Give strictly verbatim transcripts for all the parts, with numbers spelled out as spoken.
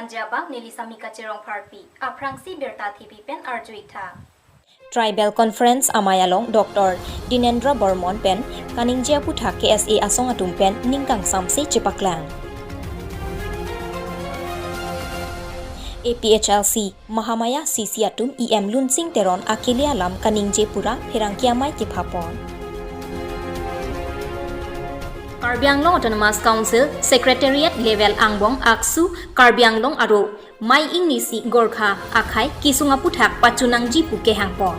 Jabang neli Samika Cherong Pharpi, aphrangsi birta thipi pen arju-ik tha. Tribal Conference amei along Doctor Dinendra Barman pen kaningje aputhak K S A asong atum pen ning kangsamse chepaklang. A P H L C Mahamaya C C atum E M Lunsing Teron akele alam kaningje pura pherangke amei kephapon. Karbi Anglong Autonomous Council Secretariat Level angbong ACSU Karbi Anglong aro mei ingnisi Gorkha akhei kesung aputhak pachunangji pu kehangpon.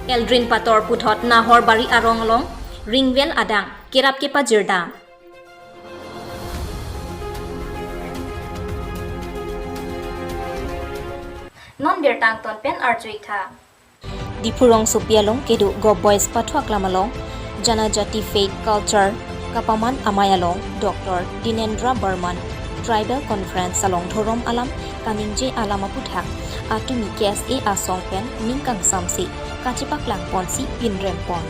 Eldrin Pator puthot Nahor Bari arong along ringwell adang kerap kepajirdam. Non birta angton pen arju-ik tha. Diphu rongsopi along kedo Govt Boys pathu aklam along Janajati Faith Culture kapaman amei along Doctor Dinendra Barman Tribal Conference along dhorom alam kaningje alam aputhak atumi K S A asong pen ning kangsamse kachepaklang ponsi pinrem pon.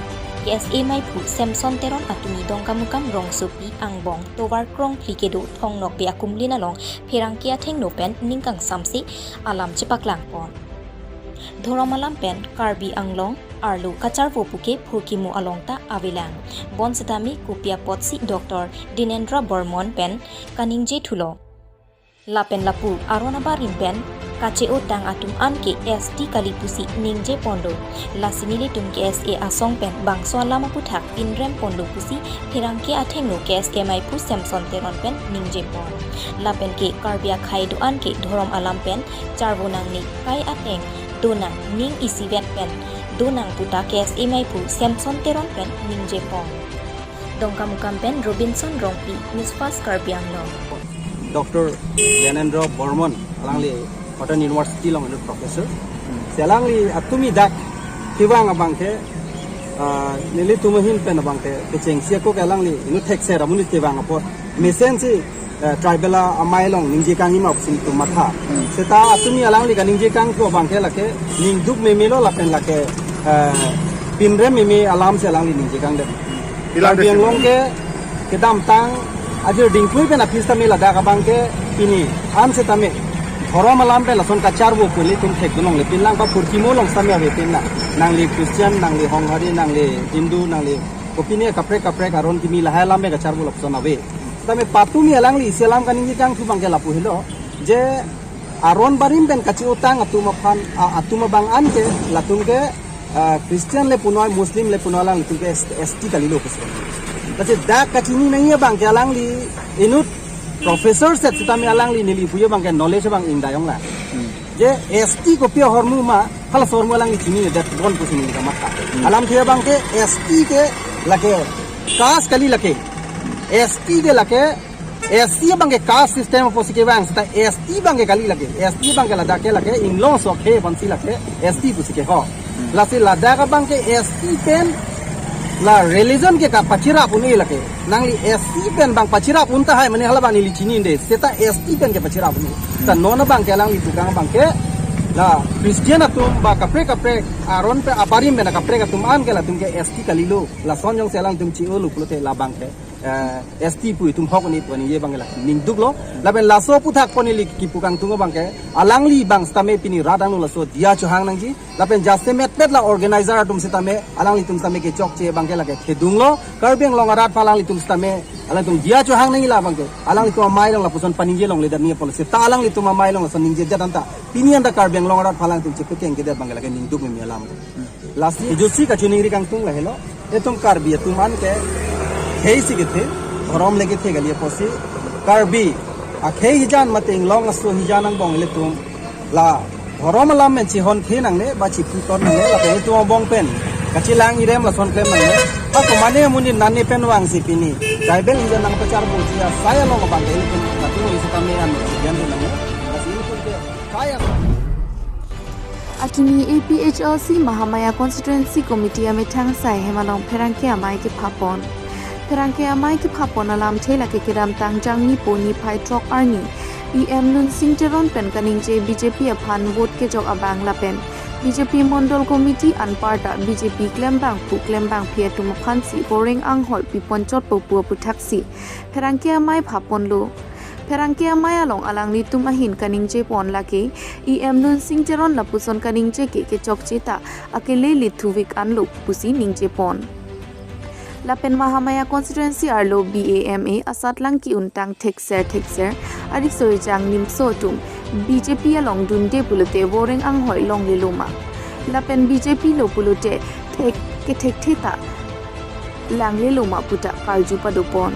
K S A meiphu Samson Teron atumi Dongkamukam rongsopi angbong tovar krongphli kedo Thong Nokbe akumlin along pherangke athengno pen ning kangsamse alam chepaklang pon. Dhorom alam pen Karbi Anglong arlo kacharvo puke phurkimo along ta avelang. Bonsitame kopi apotsi Doctor Dinendra Barman pen kaningje thulo. Lapen lapu aron abarim pen kache-otang atum anke S T kali pusi ningje ponlo. Lasi nelitum K S A asong pen bangso alam aputhak pinrem ponlo pusi pherangke athengno K S A meiphu Samson Teron pen ningje pon. Lapen ke Karbi akhei do-an ke dhorom alam pen charvo nangne, kai ateng donang, ning isivet pen donang puta K S A meiphu Samson Teron pen ningje pon. Dongkamukam pen Robinson Rongpi, News Fast Karbi Anglong. Doctor Gyanendra Barman, alangli Cotton University along inut professor. Si alangli atumi dak kevang abangke, ah, nelitum ahin pen abangke kechengsi ako ke alangli inut thekser amonit kevang apot mesensi, eh, tribal amei along ningje kanghima pusi nelitum matha. Seta atumi alangli kaningje kangthu abangke lake ningduk memelo lapen lake, eh, pinrem meme alamsi alangli ningje kangdet. Ilang Karbi Anglong ke kedamtang ajir dingpui pen aphi sitame ladak abangke pini an sitame dhorom alam pen lason kacharvo pu nelitum thekdun longle, pinlang pa phurkimo along sitame ave pinlang. Nangli Christian, nangli Honghari, nangli Hindu, nangli kopine kaprek kaprek aron kimi lahai alam pen kacharvo lapuson ave. Sitame patumi alangli isi alam kaningje kangthu abangke lapu helo, je aron barim pen kache-otang atum aphan, a, atum abang anke latum ke, ah, Christian le punoi, Muslim le punoi, alanglitum ke S-, S T kalilo pusi. Lasi dak kachini nangji abangke alangli inut professor set sitame alangli neli puye abangke knowledge abang ingdayong la. Je S T kopi ahormu ma, halaso ahormu alangli chininedet bon pusi neli kamatha. Alamthe abangke S T ke lake caste kali lake. S T ke lake S T abangke caste system apotsi kevang, seta S T abangke kali lake, S T abangke ladak ke lake inglong sok he ponsi lake S T pusi keho. Lasi ladak abangke S T pen la religion ke kapachirap un-e lake. Nangli S T pen bang pachirap un tahai mane hala abang neli chinide, seta S T pen kepachirap un-e. Ta non abangke alangli tukang abangke la Christian atum ba kaprek kaprek aron pen abarim pen kaprek atum anke latum ke S T kalilo. Lason jongsi alangtum chi-olo pulote labangke eh, S T pu itum hok ni pu ningje abangke la ningduklo. Lapen laso aputhak pu neli kipu kangtung abangke alangli abang sitame pini rat angno laso diya chohang nangji. Lapen jasemet pet la organizer atum sitame alanglitum sitame kechokche abangke lake thedunglo. Karbi Anglong arat aphan alanglitum sitame alangtum diya chohang nangji labangke. Alanglitum amei along lapuson paningje longledet ni apotsi ta alanglitum amei along lason ningjedet anta pini anta Karbi Anglong arat aphan alangtum chepekeng kedet abangke lake ningduk meme alam. Lasi, ijusi kachiningri kangtung lahelo. Itum Karbi atum anke khei si kethe, dhorom le kethe kali apotsi. Karbi akhei hijan mate inglong aso hijan angbong ilitum la dhorom alam pen chihon the nangne ba chiputon nangne lapen itum angbong pen kachelang irem lason klem nangne. Ako mane amonit nangne pen vangsi pini tribal hijan nangpacharvoji asai along abangke ilitum katu isi kami an chidian nangne. Lasi ilitum ke Atumi A P H L C Mahamaya Constituency Committee amethang asai hem along pherangke amei kephapon. Pherangke amei kephapon alamthe lake kedamtang Jangmi po niphai throk arni E M Lunsing Teron pen kaningje B J P aphan vote kejok abang lapen B J P Mondol Committee anparta B J P klembangphu klembangphi atum aphansi voreng anghoi piponchotpo pu aputhaksi pherangke amei phaponlo. Pherangke amei along alanglitum ahin kaningjepon lake E M Nunsing Teron lapuson kaningje ke kechokche ta akele lithuvik anlo pusi ningjepon. Lapen Mahamaya constituency arlo B A M A asatlang ki-untang thekser thekser ariso ejang nimso atum B J P along dunde pulote voreng anghoi longleloma. Lapen B J P lo pulote thek kethekthe ta langleloma puta karju padopon.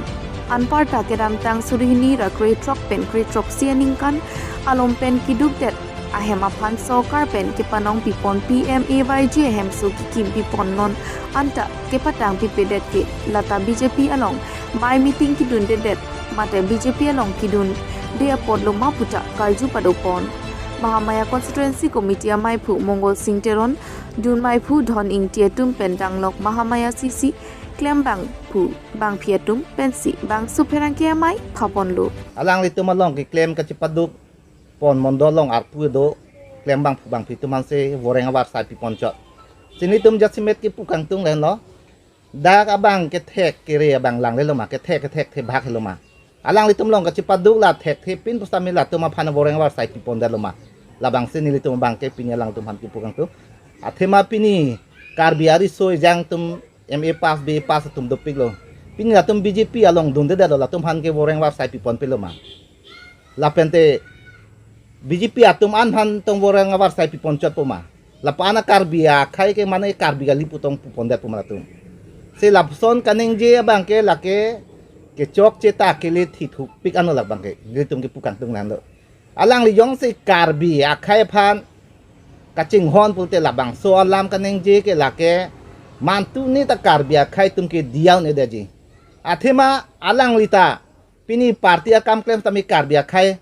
Anparta kedamtang suri hini ra krethrok pen krethrok isi aningkan along pen kidukdet ahem aphan sorkar pen kepanong pipon P M A Y G ahemso kikim pipon non anta kepatang pipedet ke lata B J P along mei meeting kidundedet mate B J P along kidunde apot loma puta karju padopon. Mahamaya Constituency Committee ameiphu Mongol Sing Teron, dun meiphu Dhon Ingti atum pen danglok Mahamaya C C klembangphu bangphi atum pensi bangso pherangke amei phaponlo. Alanglitum along keklem kachepaduk pon mondol along arpu do klembangphu bangphi atum aphansi voreng avarsai piponchot. Si nelitum jasemet kipu kangtung lahenlo. Dak abang kethek kere abang langleloma, kethek kethekthebak heloma. Alanglitum along kachepaduk la thekthe pin pusitame latum aphan voreng avarsai pipondetlo ma. Labangsi nelitum abangke pini alangtum aphan kipu kangtung. Athema pini Karbi ariso ejang atum M A pass, B A pass atum dopiklo. Pini latum B J P along dundedetlo, latum aphan ke voreng avarsai piponpelo ma. Lapente B J P atum an aphan tong voreng avarsai piponchotpo ma. Lapu-an a Karbi akhei ke mane Karbi kali pu tong pupondetpo ma latum. Si lapuson kaningje abangke lake kechokche ta kele thithupik anlo labangke. Nelitum kipu kangtung lahenlo. Alangli jongsi Karbi akhei aphan kachinghon pulote labangso alam kaningje ke lake mantu ni ta Karbi akhei atum ke diyaun edaji. Athema alangli ta pini party akam klem tame Karbi akhei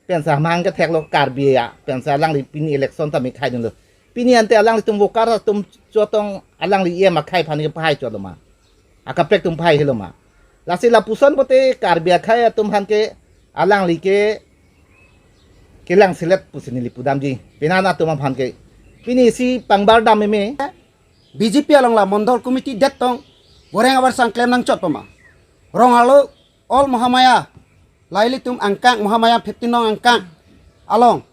pensi amang ketheklo Karbi a pensi alangli pini election tame khaidunlo. Pini ante alanglitum voter atum chotong alangli E M akhei aphan ke pahai chotlo ma. Akaprek atum pahai helo ma. Lasi lapuson pote Karbi akhei atum aphan ke alangli ke kelang selet pusi neli pudamji. Penang atum aphan ke pini si pangbar dam meme. B J P along la Mondol Committee det tong voreng avarsai klem nangchotpo ma. Rong arlo all Mahamaya, la ilitum angkang Mahamaya fifteen nong angkang along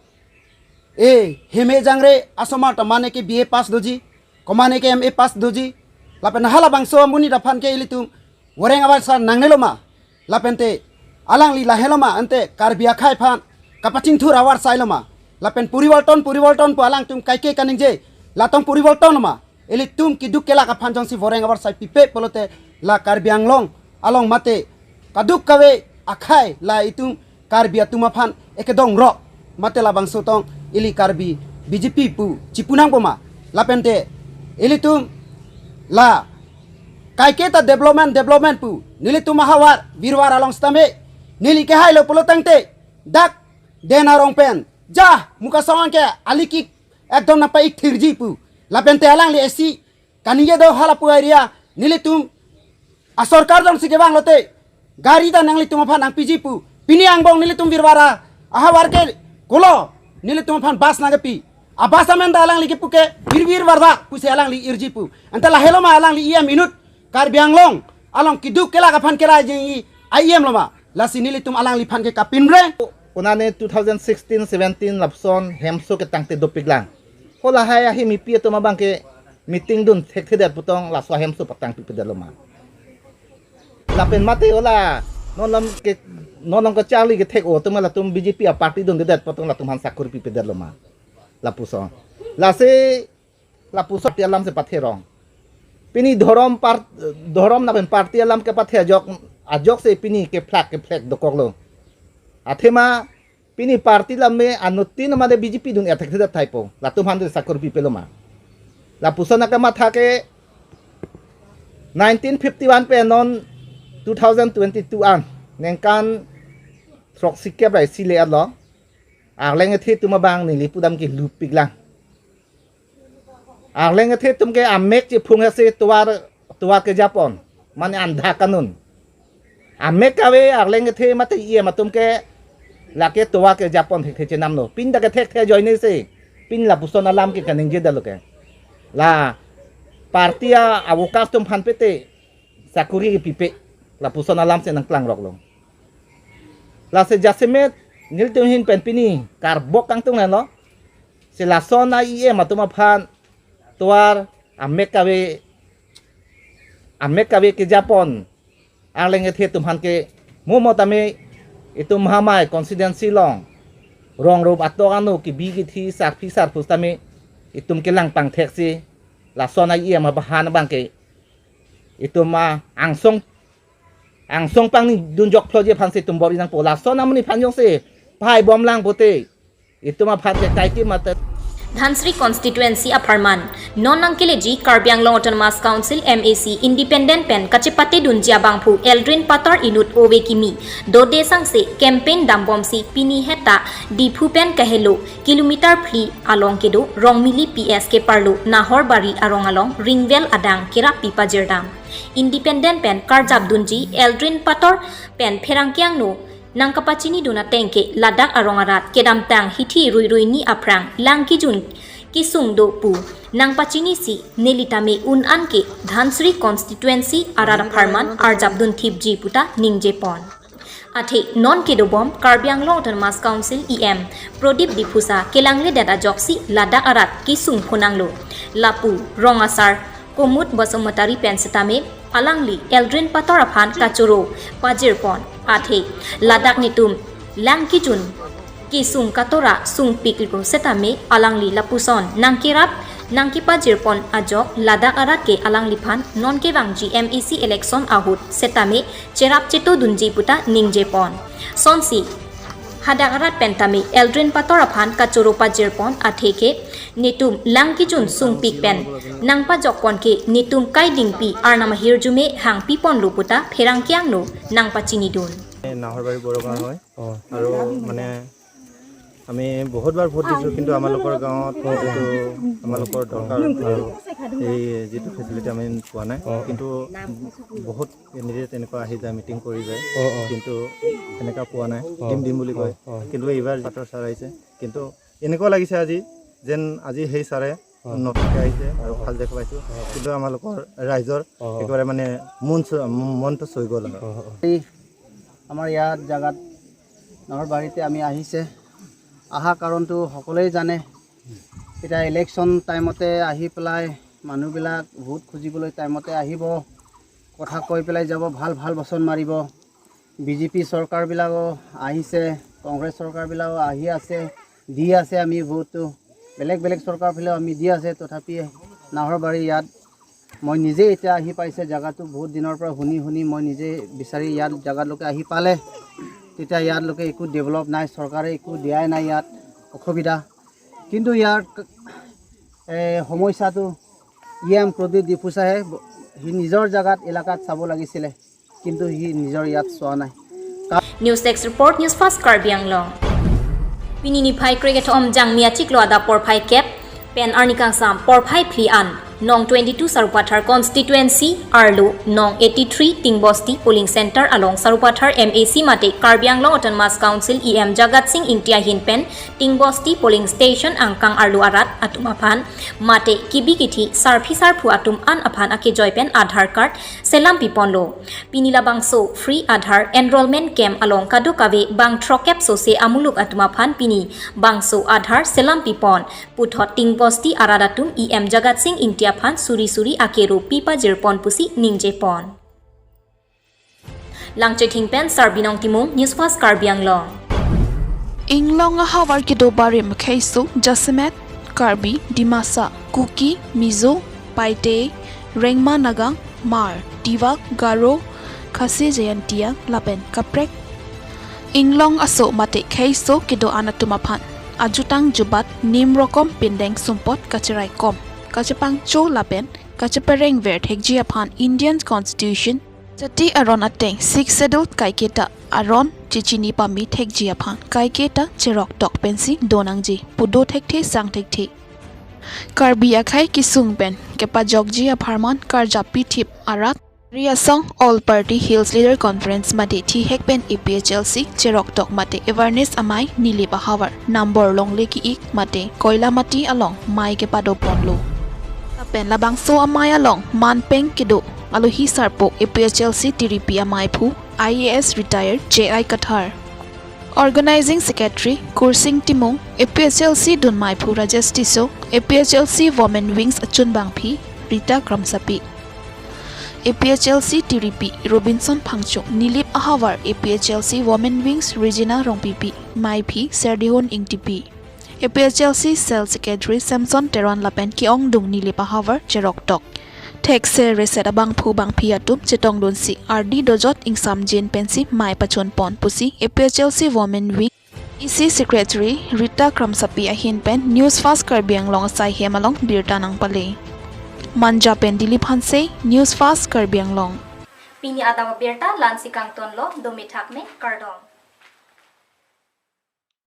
e heme jangre asomar ta mane ke B A pass doji, komane ke M A pass doji, lapen halabangso amonit aphan ke ilitum voreng avarsai nangneloma. Lapente alangli laheloma ante Karbi akhei aphan kapachingthur avarsai loma. Lapen poriborton poriborton pu alangtum kaike kaningje, la tong poriborton loma. Ilitum keduk kelak aphan jongsi voreng avarsai pipe pulote la Karbi Anglong along mate kaduk kave akhei la itum Karbi atum aphan ekedongrok mate labangso tong ili Karbi B J P pu chipu nangpo ma. Lapente ilitum la kaike ta development development pu nelitum ahavar virvar along sitame neli kehailo pulo tangte dak Dena Rongpen ja Mukasong ke aliki ekdom nangpa-ik thirji pu. Lapente alangli isi kaningje do halapu area nelitum asorkar jongsi kevang lote gari ta nanglitum aphan nangpiji pu. Pini angbong nelitum virvar ahavar ke kolo nelitum aphan bus nangkepi. Abus amen ta alangli kepu ke vir vir var var pusi alangli irji pu. Anta laheloma alangli E M inut Karbi Anglong along keduk kelak aphan kerai jeng i E M loma. Lasi nelitum alangliphan ke kapinre. Konane two thousand sixteen seventeen lapuson hemso ketangte dopiklang. Hala hai ahimipi atum abangke meeting dun thekthedet pu tong laso ahemso patang pipedetlo ma. Lapen mate hala non along ke non along kacharli kethek o atum latum B J P aparty dundedet pu tong latum aphan sakuri pipedetlo ma. Lapuson. Lasi lapuson party alam si patherong. Pini dhorom par dhorom lapen party alam kepathe ajok ajoksi pini kephlak kephlek dokoklo. Athema pini party alam me anuttin mane B J P dun athek thedet thaipo. Latum aphan sakuri pipelo ma. Lapuson akamatha ke nineteen fifty-one pen non two thousand twenty-two an ningkan throksikep ra isi le-etlo. Arleng ethe atum abang neli pudam ke lupiklang. Arleng ethe atum ke amek chephung hasi tovar tovar kejapon mane andha kanun. Amek kave arleng ethe mate E M atum ke lake tovar kejapon thekthe chenamlo. Pin ta kethekthe ajoine si Pini lapuson alam ke kaningje detlo ke. La party a-workers atum aphan pete sakuri kepipe, lapuson alam si nangklangroklo. Lasi jasemet nelitum ahin pen pini karbok kangtung lelo. Si lason a-E M atum aphan tovar amek kave, amek kave kejapon arleng ethe atum aphan ke mo mo tame itum Mahamai constituency along rong rup atok ano kebi kethi sarpi sarpo tame itum kelang pangthek si lason a-E M abahan abang ke itum a-angsong angsong pangni dunjok phloji aphan si itum bor-i nangpo. Lason amonit aphan jongsi pahai bomlang pote itum aphan ke kaike mate. Dhansiri constituency apharman non nangkeleji Karbi Anglong Autonomous Council M A C independent pen kachepate dunji abangphu Eldrin Pator inut ove kimi dode sangse campaign dambomsi pini heta Diphu pen kahelo kilometer phli along kedo Rongmili P S keparlo Nahorbari arong along ringvell adang kerap pi pajirdam. Independent pen karjap dunji Eldrin Pator pen pherangke angno nangkapachini dun ateng ke ladak arong arat kedamtang hithi ruirui ni aphrang lang kejun kesung do pu nangpachinisi neli tame un-an ke Dhansiri constituency arat apharman arjap dun thipji puta ningjepon. Athe non kedobom Karbi Anglong Autonomous Council E M Pradip Diphusa kelangledet ajoksi ladak arat kesung phonanglo. Lapu rong asar Kumud Basumatary pen setame alangli Eldrin Pator aphan kachoro pajirpon. Athe ladak netum lang kejun kesung katora sungpiklo setame alangli lapuson nangkerap nangkepajirpon ajok ladak arat ke alangliphan non kevangji M A C election ahut setame cherap cheto dunji puta ningjepon. Sonsi hadak arat pen tame Eldrin Pator aphan kachoro pajirpon athe ke netum lang kejun sungpik pen nangpajokpon ke netum kaidingpi arnam ahirjume hangpiponlo puta pherangke angno nangpachinidun. Naharbari বৰগাঁও হয়। অ। আৰু মানে আমি বহুতবাৰ ভোট দিছোঁ, কিন্তু আমালোকৰ গাঁৱত যিটো আমালোকৰ দৰকাৰ আৰু এই যিটো ফেচিলিটি আমি পোৱা নাই। অ, অ। কিন্তু বহুত কেণ্ডিডেট এনেকুৱা আহি যায়, মিটিং কৰি যায়, অ, অ। কিন্তু এনেকুৱা পোৱা নাই। অ। দিম দিম বুলি কয়। অ, অ। কিন্তু এইবাৰ পাটৰ ছাৰ আহিছে, কিন্তু এনেকুৱা লাগিছে আজি যেন আজি সেই ছাৰে অ। নতুনকৈ আহিছে আৰু অ, অ। ভাল দেখা পাইছোঁ। অ, অ। কিন্তু আমালোকৰ ৰাইজৰ অ, অ। একেবাৰে মানে মন চ-, মনটো চুই গ'ল আৰু। অ, অ। এই আমাৰ ইয়াত জাগাত নাহৰবাৰীতে আমি আহিছে, অহা কাৰণটো সকলোৱে জানে। এতিয়া ইলেকশ্যন টাইমতে আহি পেলাই মানুহবিলাক ভোট খুজিবলৈ টাইমতে আহিব, কথা কৈ পেলাই যাব, ভাল ভাল বচন মাৰিব। বি জে পি চৰকাৰবিলাকো আহিছে, কংগ্ৰেছ চৰকাৰবিলাকো আহি আছে, দি আছে আমি ভোটটো, বেলেগ বেলেগ চৰকাৰ ফালেও আমি দি আছে। তথাপি নাহৰবাৰী ইয়াত মই নিজে এতিয়া আহি পাইছে, জেগাটো বহুত দিনৰ পৰা শুনি শুনি মই নিজে বিচাৰি ইয়াত জেগালৈকে আহি পালে, তেতিয়া ইয়াতলৈকে একো ডেভেলপ নাই, চৰকাৰে একো দিয়াই নাই ইয়াত, অসুবিধা। কিন্তু ইয়াৰ ক-, এ, সমস্যাটো ই এম প্ৰদীপ ডিফুচাহে ব-, সি নিজৰ জেগাত এলেকাত চাব লাগিছিলে, কিন্তু সি নিজৰ ইয়াত চোৱা নাই। News Desk Report, News Fast Karbi Anglong. Pini niphai krekethom Jangmi achiklo adap porphai kep pen arni kangsam porphai phli an nong twenty-two Sarupathar constituency arlo nong eighty-three Tingbosti polling center along Sarupathar M A C mate Karbi Anglong Autonomous Council E M Jagat Singh Ingti ahin pen Tingbosti polling station angkang arlo arat atum aphan mate kebi kethi sarpi sarpo atum an aphan akejoi pen Aadhaar card selam piponlo. Pini labangso free Aadhaar enrollment camp along kadokave bang throkkep sose amuluk atum aphan pini bangso Aadhaar selam pipon. Puthot Tingbosti arat atum E M Jagat Singh Ingti aphan suri suri akero pi pajirpon pusi ningjepon. Langchething pen Sarbinong Timung, News Fast Karbi Anglong. Inglong ahavar kedo barim kheiso jasemet Karbi, Dimasa, Kuki, Mizo, Paite, Rengma Naga, Hmar, Tiwa, Garo, Khasi Jaintia lapen kaprek inglong aso mate kheiso kedo-an atum aphan ajutang jubat nim rokom pindeng sumpot kacheraikom, kachepangcho lapen kacheperengver thekji aphan Indian Constitution, jati aron ateng Sixth Schedule kaiketa aron chechini pame thekji aphan kaiketa cheroktok pensi donangji pu do thekthe sang thekthe. Karbi akhei kesung pen kepajokji apharman karjap pithip arat Riyasong All Party Hills Leader Conference mate thihek pen A P H L C cheroktok mate awareness amei Nilip ahavar number longle ki-ik mate Koilamati along mei kepado ponlo. Lapen labangso amei along manpeng kedo alohi sarpo A P H L C tiripi ameiphu I A S retired J I Kathar, Organizing Secretary Kursing Timung, A P H L C dunmeiphu Rajesh Tisso, A P H L C Women Wings achunbangpi Rita Kramsapi, A P H L C tiripi Robinson Phangcho, Nilip ahavar A P H L C Women Wings Regina Rongpipi, meiphi Serdihun Ingtipi, A P H L C Cell Secretary Samson Teron lapen ke-ongdung Nilip ahavar cheroktok thekser reset abangphu bangphi atum chetongdunsi ardi dojot ingsamjin pensi mei pachun pon pusi A P H L C Women Wing E C Secretary Rita Kramsapi ahin pen News Fast Karbi Anglong asai hem along birta nangpale. Manja pen Dilip Hanse, News Fast Karbi Anglong. Pini adap abirta la-ansi kangtonlo, dome thakme, kardom.